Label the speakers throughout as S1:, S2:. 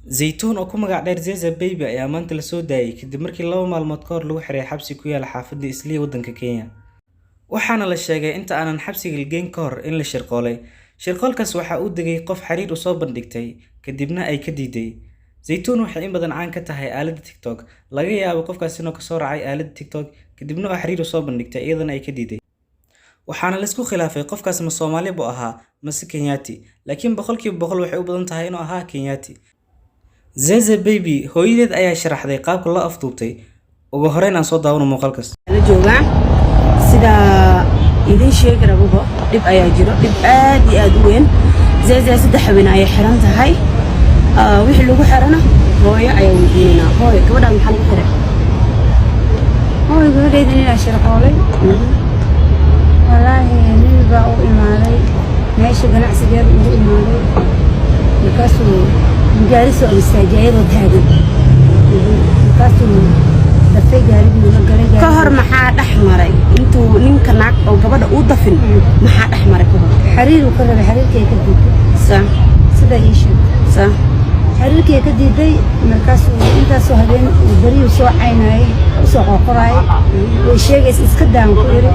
S1: Zaytuun oo ku magac dheer Zeza Baby ayaa maanta la soo daayay kadib markii 2 maalmood ka hor lagu xiray xabsi ku yaala xaafadda Islii, waddanka Kenya. Waxaana la sheegay inta aanan xabsiga la geyn ka hor in la shirqoolay. Shirqoolkaas waxa uu degay qof xiriir u soo bandhigtay, kadibna ay ka diiday. Zaytuun waxay in badan caan ka tahay aaladda TikTok. Laga yaabo qofkaas inuu kasoo raacay aaladda TikTok, kadibna oo xiriir u soo bandhigtay, iyadana ay ka diiday. Waxaana la isku khilaafay qofkaas ma Soomaali buu ahaa mase Kenyaati, laakiin 100% waxay u badan tahay inuu ahaa Kenyaati. Zeze Baby hooyadeed ayaa sharaxday qaabka loo afduubtay. Ugu horeyn aan soo daawano muuqaalkaas.
S2: La joogaa sida idin sheegi rababa, dhib ayaa jiro, dhib aad iyo aad u weyn. Zeze 3 habeen ayay xiran tahay. Wixii lagu xirana hooyo ayaa weydiinaynaa. Hooyo, gabadhaan maxaa lagu xiray?
S3: Hooy, gabadhayda ninaa shirqoolay. Walaahi, nin baa u imaaday meesha ganacsigeeda ugu imaaday. Markaasuu gaari soo istaajiyay ayadoo taagan. Markaasuu dafay, gaarigii la galay.
S2: Ka hor maxaa dhex maray intuu ninka naag oo gabadha uu dafin? Maxaa dhex maray ka hor?
S3: Xariir uu ka rabay, xariirkii ay ka diiday. Sida ii sheegtay. Xariirkii ay ka diiday. Markaasuu intaasoo habeen uu beriyuu soo caynayay, usoo qorqoraayay, way sheegaysa. Iska daan ku iri.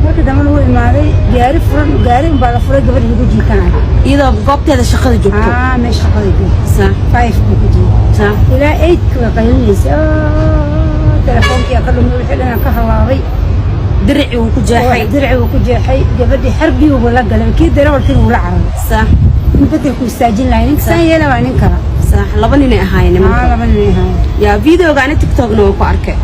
S3: Markii dambena wuu imaaday, gaari furan, gaari unbaa la furay, gabadha lagu jiitanay.
S2: Iyadoo goobteeda shaqada joogto?
S3: Aa, meesha shaqada joogto. 5 buu ku jiitay. Ilaa 8 way qaylinaysa. Telefoonkiyaa ka dhumay, wixii dhan ka halaabay.
S2: Diricii wuu ku jeexay.
S3: Dirci wuu ku jeexay. Gabadhii xarbigii wuu la galay, kii darawalkiina wuu la cararay. In bedelku istaajin lahay ninka saan yeela waa nin kala.
S2: Sax, laba ninay ahaayeen nimanka.
S3: Laba nin ay ahaayeen.
S2: Yaa, videoga ani TikTokna waan ku arkay.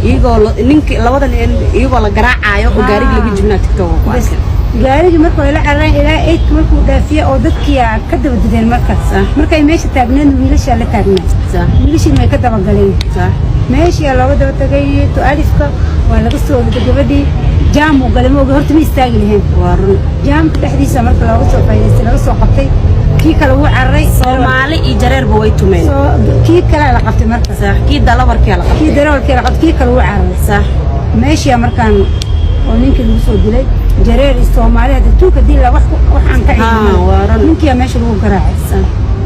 S2: Iyagoo ninka labada nin iyagoo la garaacayo oo gaariga laga jibinaa TikTok waan ku
S3: Bas
S2: arkay.
S3: Gaarigii markuu ay la carareen ilaa 8 markuu dhaafiyey oo dadkii ka daba dideen marka. Markay meesha taagneed, wiilashaa la taagnaa. Wiilashiina way ka dabagaleen. Meeshii looga daba tagay 12-ka, waa laga soo waday gabadhii. Jaam uu galay, ma ogi, horta ma istaagi lahayn.
S2: Waa run.
S3: Jaamka dhexdiisa marka looga soo faa'iidaystay, laga soo qabtay. Kii kale wuu cararay.
S2: Soomaali iyo jareerba way tumeen.
S3: Soo kii kale la qabtay marka.
S2: Sax, kii dalawarkii la
S3: kii
S2: qabtay.
S3: darawalkii la qabtay, kii kale wuu cararay. Meeshii markaan oo ninkii lagu soo dilay, jareer iyo Soomaali hadda tuuka dila wax waxaan ka
S2: Waa run.
S3: Ninkiyaa meesha lagu garaacay.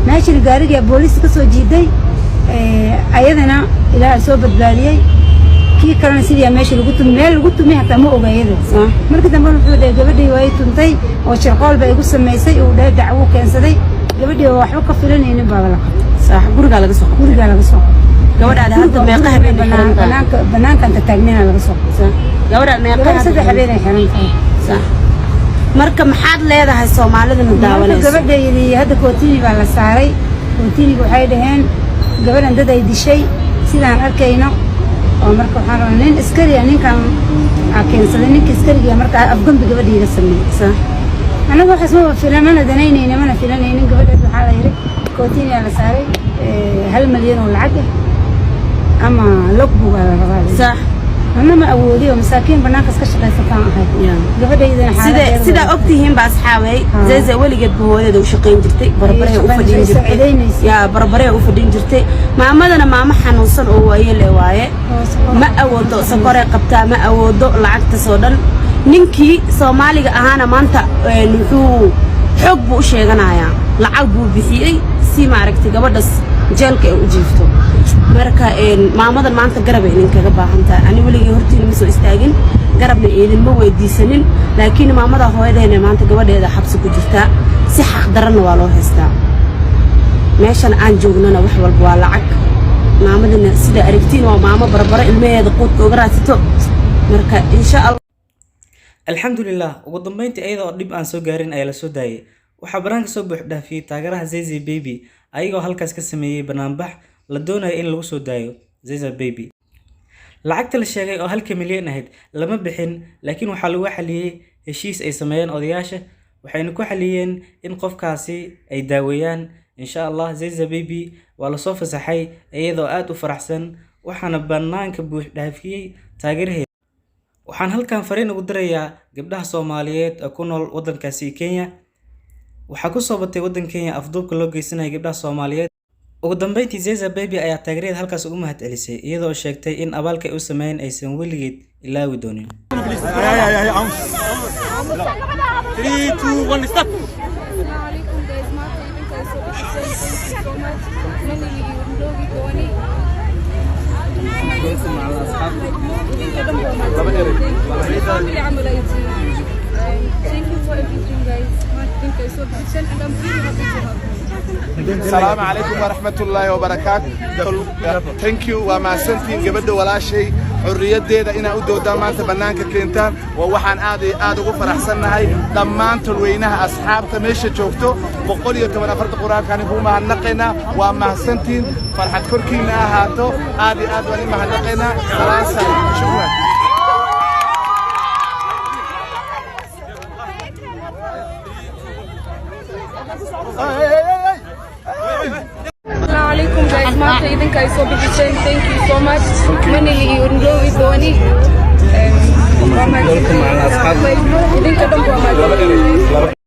S3: Meeshii gaarigaa booliis ka soo jiiday, ayadana Ilaahay soo badbaadiyey. Kii kalena sidii meesha lagu tumay, meel lagu tumay hataa ma oga iyada. Markii dambe wuxuu dhahay gabadhii way tuntay oo shirqool bay igu samaysay. Uu dhahay, dacwo keensaday. Gabadhii oo waxba ka filanaynin baaba la qabtay.
S2: Sax, gurigaa laga soo qabtay.
S3: Gurigaa laga soo qabtay.
S2: Gabadhaada hadda meeqa habeen ay xiran tahay?
S3: Banaanka inta taagnayna laga soo qabtay.
S2: Sax, gabadhaad meeqa
S3: Gabadha 3 habeen ay xiran tahay.
S2: Sax, marka maxaad leedahay Soomaalida ma
S3: Marka
S2: daawanayso?
S3: Gabadhaydii hadda kootini baa la saaray. Kootiniga waxay dhaheen gabadhan dad ay dishay sidaan arkayno. Oo marka waxaan rabaa nin askari ah, ninkan aa keensaday, ninka askariga marka afgambi gabadha iga sameeyey. Anaga waxaas maba filan, mana danaynayna, mana filanaynin. Gabadhaas waxaa la yidhi kootiniyaa la saaray, 1 malyan oo lacag ah ama logbook aa la rabaa. Anna ma awoodiyo, masaakiin banaankaas ka shaqaysataan ahay. Gabadhaydana
S2: sida
S3: xaaladeeda
S2: sidaa ogtihiin ba asxaabay, Zeze weligeed ba hooyadeeda u shaqayn jirtay, barbarey u fadhin
S3: shaqayn
S2: jirtay.
S3: Saacidaynaysa.
S2: Yaa, barbarey u fadhin jirtay. Maamadana maamo xanuunsan oo waayele waaye.
S3: Oo sokor.
S2: Ma awoodo, sokoray qabtaa, ma awoodo lacagtaas oo dhan. Ninkii Soomaaliga ahaana maanta wuxuu xoog buu u sheeganayaa, lacag buu bixiyey si maaragtay gabadhas jeelka ay u jiifto. Marka maamadan maanta garab ay idinkaga baahan tahay. Ani weligay hortiina ma soo istaagin, garabna idinma weydiisanin, laakiin maamada hooyadeena maanta gabadheeda xabsi ku jirtaa, si xaq daranna waa loo haystaa. Meeshan aan joognana wax walba waa lacag. Maamadana sida aragtiin waa maamo barbaro ilmaheeda quudka uga raadsato. Marka insha Allah.
S1: Alxamdulilah, ugu dambeyntii iyada oo dhib aan soo gaarin ayaa la soo daayay. Waxaa banaanka soo buux dhaafiyey taageeraha Zeze Baby, ayagoo halkaas ka sameeyey banaanbax la doonayo in lagu soo daayo Zeze Baby. Lacagta la sheegay oo 1-ka milyan ahayd lama bixin, laakiin waxaa lagu xaliyey heshiis ay sameeyeen odayaasha. Waxayna ku xaliyeen in qofkaasi ay daaweeyaan insha Allah. Zeze Baby waa lasoo fasaxay iyadoo aad u faraxsan, waxaana banaanka buux dhaafiyey taageeraheeda. Waxaan halkan fariin ugu dirayaa gabdhaha Soomaaliyeed ee ku nool waddankaasi Kenya. Waxaa ku soo batay waddan Kenya afduubka loo geysanaya gabdhaha Soomaaliyeed. Ugu dambeyntii Zeze Baby ayaa taageeradeeda halkaas ugu mahadcelisay, iyadoo sheegtay in abaalka ay u sameeyeen aysan weligeed ilaawi doonin.
S4: 3, 2, 1, stop.
S5: Assalamu alaikum guys, maanta idinka ay soo bixiseen, thank you so much.
S4: Idinka dhan waa mahadsantihiin. Family camal ay tihiin. Thank you for everything, guys. Idinka ay soo bixiseen and I'm really happy to have you.
S5: Asalaamu calaykum waraxmatullaahi wabarakaatu. Thank you, waa mahadsantihiin. Gabadha walaashay xurriyaddeeda inaa u doodaan, maanta bannaanka keentaan, waa waxaan aad iyo aad ugu faraxsannahay. Dhammaan tolweynaha, asxaabta meesha joogto, 114 qur-aankaan kuu mahadnaqaynaa. Waa mahadsantihiin. Farxad korkiinna ahaato. Aad iyo aad waan i mahadnaqaynaa. Salaan sare, shukran.
S4: Assalamu alaikum, guys. Maanta idinka ay soo bixiseen. Thank you so much. Manili iyo Ndlowi Dooni. Waa mahadsantihiin. Idinka dhan waa mahadsantihiin.